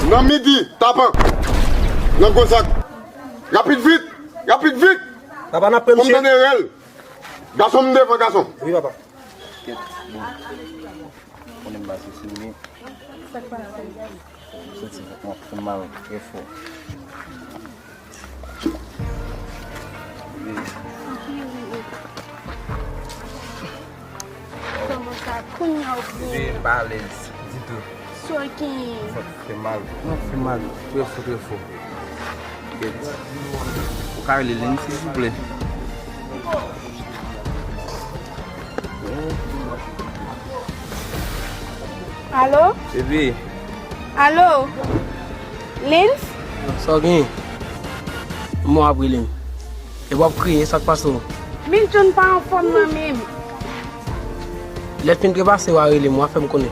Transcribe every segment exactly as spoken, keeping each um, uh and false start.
Nan midi, tapan. Nan gwo sak. Rapid vit. Rapid vit. Papa, n ap pran misye. Fò m tande rèl. Gason m devan gason. Wi, papa. Kèt, bon. Konnen m pa sou sou li. Sa k pase? M santi m ap fè mal trè fò. Kòman sa kounye a ou byen? Bebe, m pa alèz ditou. Sa w genyen? Sa fè mal. Mwen fè mal trè fò, trè fò. Kèt. Ou ka rele Lin, silvouplè? Alo? Bebe. Alo? Lins? Sa w genyen? Mwen ap rele m. Epi w ap kriye, sa k pase w? Milton pa anfòm nan menm. Lè l fin trepase, w a rele m, w a fè m konnen.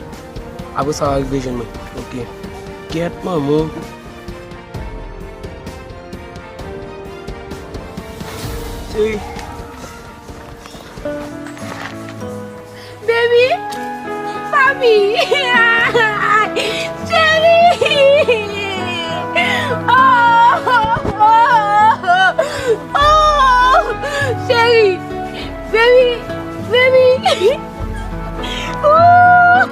Apre sa, w a rive jwenn mwen. Oke. Kèt, manman. Cheri. Baby, papi, cheri, oh, oh, oh, oh, cheri, baby, baby, oh.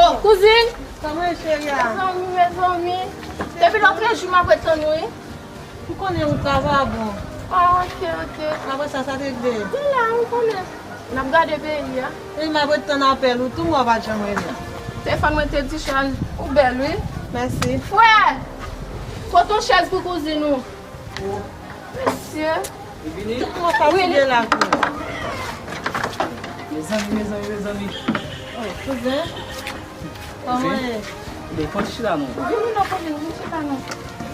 Oh, kouzin! Kòman e, cheri a? Mezanmi, mezanmi. Depi lòt jou m ap ret tann ou, wi. M konnen wout la pa bon. Ah, ok, ok. Apre sa, sa te vle. Vin la, ou konnen. N ap gade peyi a. Wi, m ap ret tann apèl ou tou, m wè w pa t janm rele. Telefòn mwen te di chaj. Ou bèl, wi. Mèsi. Frè! Pote yon chèz pou kouzin ou. Mesye. Li vini? Tout mwen fatige la tou. Mezanmi, mezanmi, mezanmi. Oh, kouzen. Kouzen? Kòman e? Ebyen, fò ti chita non. Vini non, kouzin, vin chita non.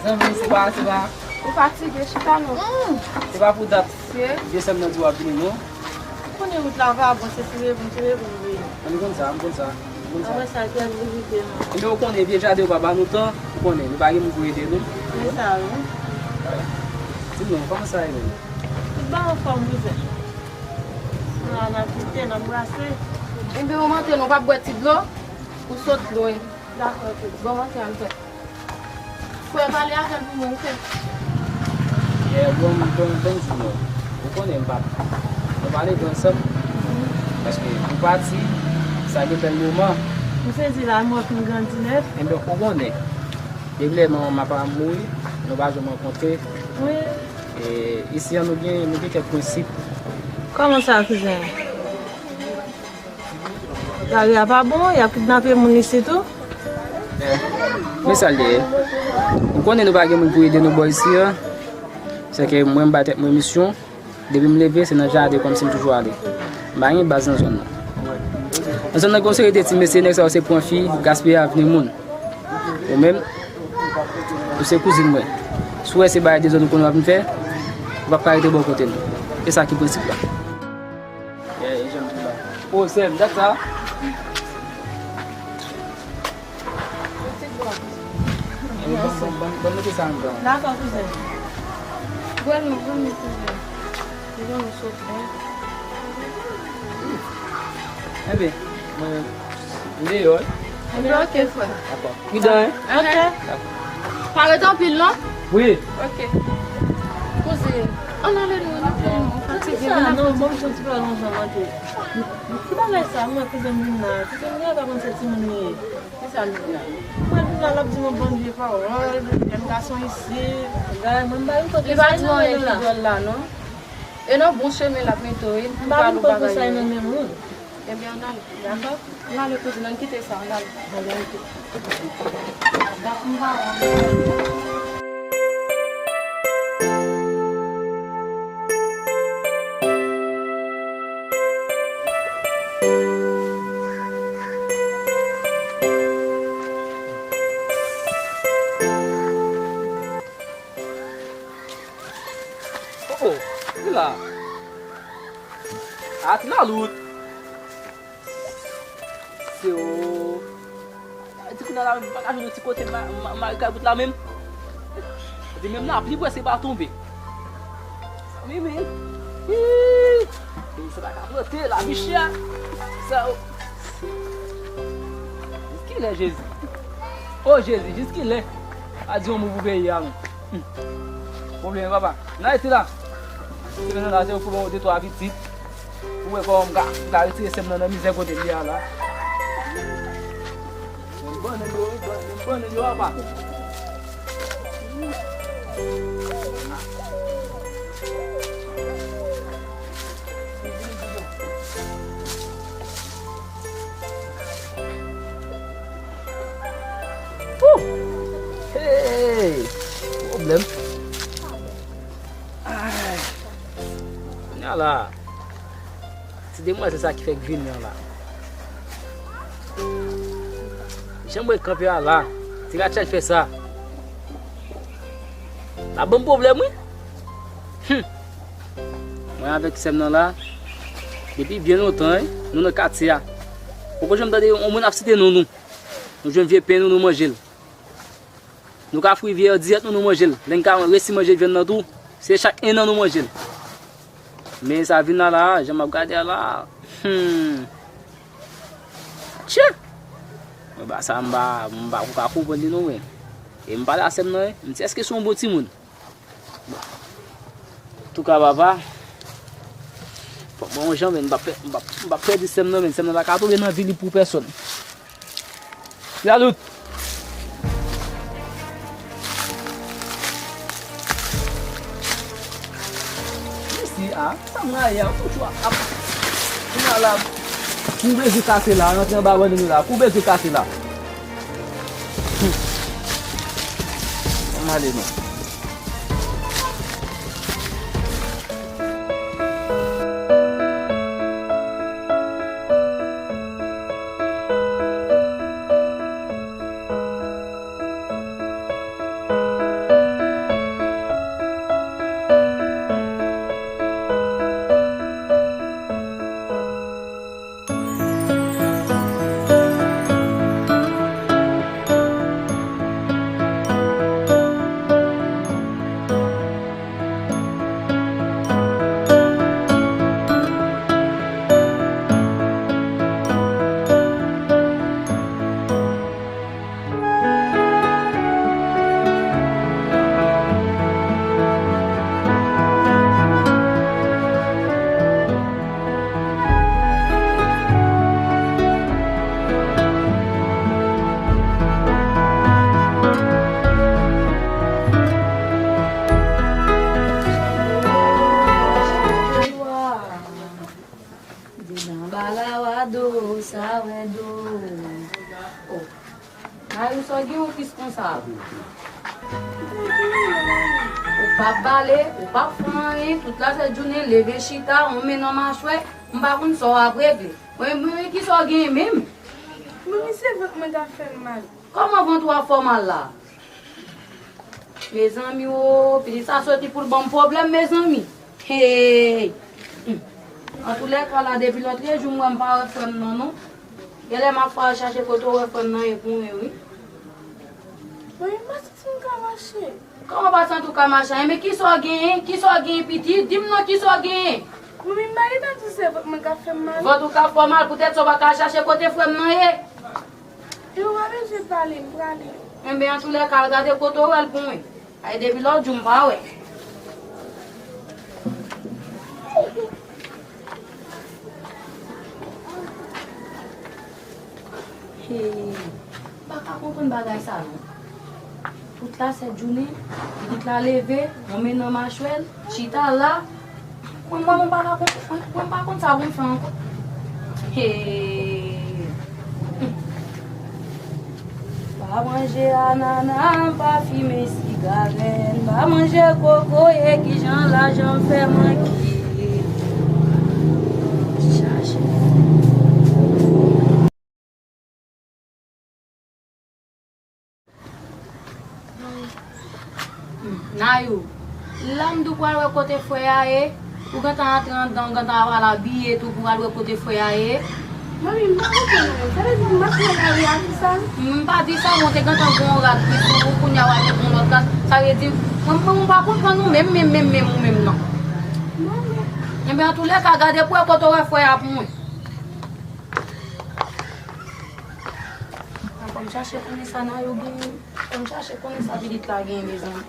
Mezanmi, se pa, se pa. Ou fatige, chita non. Hmm. Se pa pou dat. Mesye. Vye sè m nan di w ap vini non. Ou konnen wout la pa bon, se ti revou, ti revou m veye. An, nou konn sa, m konn sa, m konn sa. Apre sa, ki aktivite nou? Ebyen, ou konnen, vye jaden yo pa ba nou tan, ou konnen, nou pa gen moun pou ede nou. Se sa, wi. Di m non, kòman sa ye menm? Tout bagay anfòm, kouzen. Nou la, n ap lite, n ap brase. Ebyen, ou montre nou pa bwè ti dlo, ou sot lwen. Dakò, kouzen. Bon, montre an fè. Frè, pale avè l pou mwen, ou fè. Yè, bon, bon, bon, di mwen. Ou konnen m pa, nou pa leve ansanm. Paske ou pati, sa gen bèl moman. M sezi la, m wè nou grandi nèt. Enben, ou konnen. Depi lè manman m ap mouri, nou pa janm rankontre. Wi. E isi an, nou gen, nou gen kèk prensip. Kòman sa, kouzen? Lari a pa bon, y ap kidnape moun isit tou. Men sa l ye. Ou konnen nou pa gen moun pou ede nou bò isi an. Sèke mwen, m bay tèt mwen misyon. Depi m leve, se nan jaden kòmsi m toujou ale. M pa gen baz nan zòn nan. Nan zòn nan, gen yon seri de ti mesye, nèg sa yo se pran fi, gaspiye avni moun. Ou menm, ou se kouzin mwen. Si w wè se bagay dezòd ou konnen w ap vin fè, ou p ap ka rete bò kote m. E sa ki prensip la. Yeah, e jan m di la. O, sè m, dat sa. Ban, ban, ban, ban m mete sa anndan. Dakò, kouzen. Gwen nou, gwen nou, kouzen. Gwen nou sot, hein. Enben, mwen, m deyò, wi. Enben, ok, frè. Dakò. Pridan, hein? Ok. Dakò. Pa ret anpil, non? Wi. Ok. Kouzin, ann ale nou, nou fatige, nou fatige. Non, ban m fè yon ti pale ansanm ak ou. Ki bagay sa, mwen, kouzen m vin la. Kouzen m vin la, pa konn se timoun li ye. Kisa l di la? Mwen, li la, l ap di m yon bann vye pawòl, jèn gason isi. Gade, mwen, m pa vin kote sa nan men la. Li pa di w anyen ki dwòl la, non. E nan bon chemen l ap mete w, wi. M pa vin kote sa nan men moun. Ebyen, ann ale. Dakò? Ann ale, kouzin, ann kite sa, ann ale. Ann ale, ann kite. Dakò, m pa wè. Oh, ki la? A, ti Lalout. Se ou. Di kounye a la, m pa ka jwenn yon ti kote ma, ma, mari kay bout la menm. Di menm lapli prèske pa tonbe. Sa menm, men. Hii! Peyi sa pa ka plante, lavi chè. Sa, o. Jiskilè, Jezi? O Jezi, jiskilè? A di yon mo pou peyi a, men. Hmm. Pwoblèm, papa. N a rete la. Se nan la, se pou bon de twa pitit. Ou wè kòman m ka, m ka retire sè m nan, nan mizè kote l ye a la. M bannen yo, m bannen, m bannen yo apa. Woo! Hey! Pwoblèm. Ay. Kounye a la. Ti demwazèl sa ki fèk vini an la. Jan mwen kanpe a la, ti ratchat fè sa. L ap ban m pwoblèm, wi. Hum. Mwen avèk sè m nan la, depi byen lontan, wi, nou nan katye a. Poko janm tande yon moun ap site non nou. Nou jwenn vye pen nou, nou manje l. Nou ka fri vye an dirèk nou, nou manje l. Lè n ka resi manje vyann nan tou, se chak en an nou manje l. Men sa vin la la, jan m ap gade a la, hmm. Tchè! Mwen pa sa, m pa, m pa ka konprann li non, men. E m pale a sè m nan, wi. M di, èske se yon bon timoun? Antouka, papa, fò m wè yon jan, men m p ap pè-, m p ap, m p ap pèdi sè m nan, men sè m nan pa ka tonbe nan vi li pou pèsòn. Lalout. Mesi a, sa m rayi a, ou toujou ap, ap, kounye a la, kou bezwen kase la, rantre anba bannann yo la, kou bezwen kase la. Hmm. Ann ale non. Dedan balawa do, sa wè do. Oh. Mayou, sa w gen yon kis konsa? Ou p ap bale, ou p ap fè anyen, tout lasèt jounen, leve chita, yon men nan machwè, m pa konn sa w ap regle. Mwen, mwen, kisa w gen menm? Manmi, se vant mwen k ap fè m mal. Kòman vant ou ap fè w mal la? Mezanmi o, pitit sa soti pou l ban m pwoblèm, mezanmi. Hey! Antoulèka la, depi lòt jou m wè m pa wè frè m nan, non. Genlè m ap fè al chache kote w wè frè m nan ye pou mwen, wi. Mwen pa santi m ka mache. Kòman pa santi w ka mache? Enben, kisa w genyen? Kisa w genyen, pitit? Di m non, kisa w genyen? Manmi, m pa gentan di w se vant mwen k ap fè m mal. Vant ou k ap fè w mal, poutèt sa w pa ka al chache kote frè m nan ye. E ou pa bezwen pale, m prale. Enben, antoulèka, al gade kote w wè l pou mwen. Ay, depi lòt jou, m pa wè. Hey, m pa ka konprann bagay sa, non. Tout lasèt jounen, pitit la leve, yon men nan machwè l, chita la. Mwen, mwen, mwen pa ka konprann, mwen, mwen pa konn sa pou m fè ankò. Hey. Pa manje anana, pa fimen sigarèt, pa manje kokoye, kijan lajan m fè manke. Chache. Nayou. La m di w pral wè kote frè a ye. Ou gentan antre anndan, ou gentan al abiye tou pou w al wè kote frè a ye. Manmi, m pa konprann anyen. Sa vle di m mache nan lari a di sa? M pa di sa, mwen te gentan gen yon rad ki sou ou, kounye a w al met yon lòt rad. Sa vle di, mwen, mwen, m pa konprann ou menm, menm, menm, menm, ou menm, non. Manmi. Enben, antoulèka, gade pou wè kote w wè frè a pou mwen. Fò m chache konnen sa nan yo gen. Fò m chache konnen sa pitit la gen, mezanmi.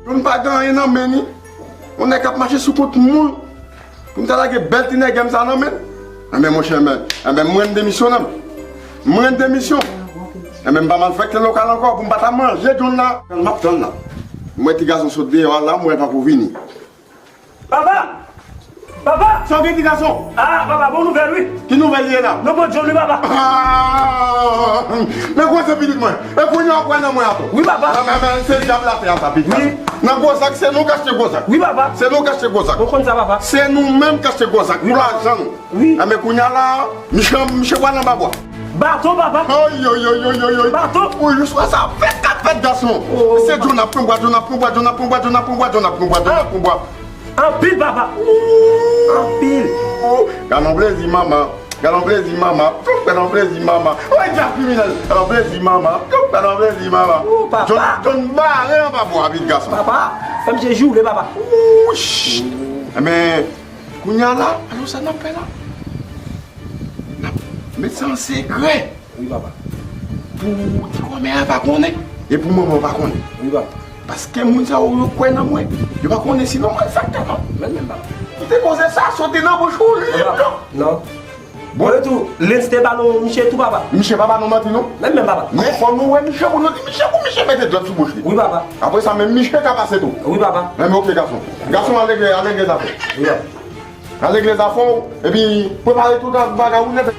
Youn pa gen anyen nan men ni. Yon nèg k ap mache sou kont moun. Pou m ta lage bèl ti nèg m sa nan men l. Enben, monchè, enben, enben, mwen m demisyone m. Mwen m demisyon. Enben, m pa malfektè lokal ankò pou m pa ta manje John la. M ap tann la. M wè ti gason sot deyò a la, m wè l pa pou vini. Papa! Papa! Sa w gen, ti gason? Ah, papa, bon nouvèl, wi. Ki nouvèl li ye la? Nou pran John, wi, papa. Ah! Men gwo zak pitit mwen. E kounye a w kwè nan mwen atò. Wi, papa. Ah, men, men, se dyab latè a sa, pitit gason. Nan gwo zak, se nou k achte gwo zak. Wi, papa. Se nou k achte gwo zak. Ou konn sa, papa. Se nou menm k achte gwo zak. Wi, papa. Pou lajan nou. Wi. Enben, kounye a la, misye, misye pral anba bwa. Bato, papa. Oy, oy, oy, oy, oy, oy. Bato. Oy, jiswa sa, fèt kat fèt, gason. Oh, se papa. John ap pran bwa, John ap pran bwa, John ap pran bwa, John ap pran bwa, John ap pran bwa, John ap pran bwa. Anpil, papa. Anpil. Gad on plezi, manman. Gad on plezi, manman. Gad on plezi, manman. Oy, dyab kriminèl. Gad on plezi, manman. Gad on plezi, manman. Oh, papa. John, John bare anba bwa, pitit gason. Papa, fè misye joure, papa. Wouch. Enben, kounye a la, alò sa n ap fè la? N ap met sa an sekrè. Wi, papa. Pou ti kòmè a pa konnen. E pou manman pa konnen. Wi, papa. Paske moun sa yo, yo kwè nan mwen. Yo pa konnen si non malfektè non. Men, men, papa. Kite koze sa soti nan bouch ou, li, non. Non. Bon, e tou, Lens te ba nou misye tou, papa. Misye pa ba nou manti, non. Men, men, papa. Men fò nou wè misye pou nou di misye pou misye mete dwèt sou bouch li. Wi, papa. Apre sa, menm misye ka pase tou. Wi, papa. Men, men, oke, gason. Gason, al regle, al regle zafè. Wi, papa. Al regle zafè w, epi prepare tout bagay ou nèt.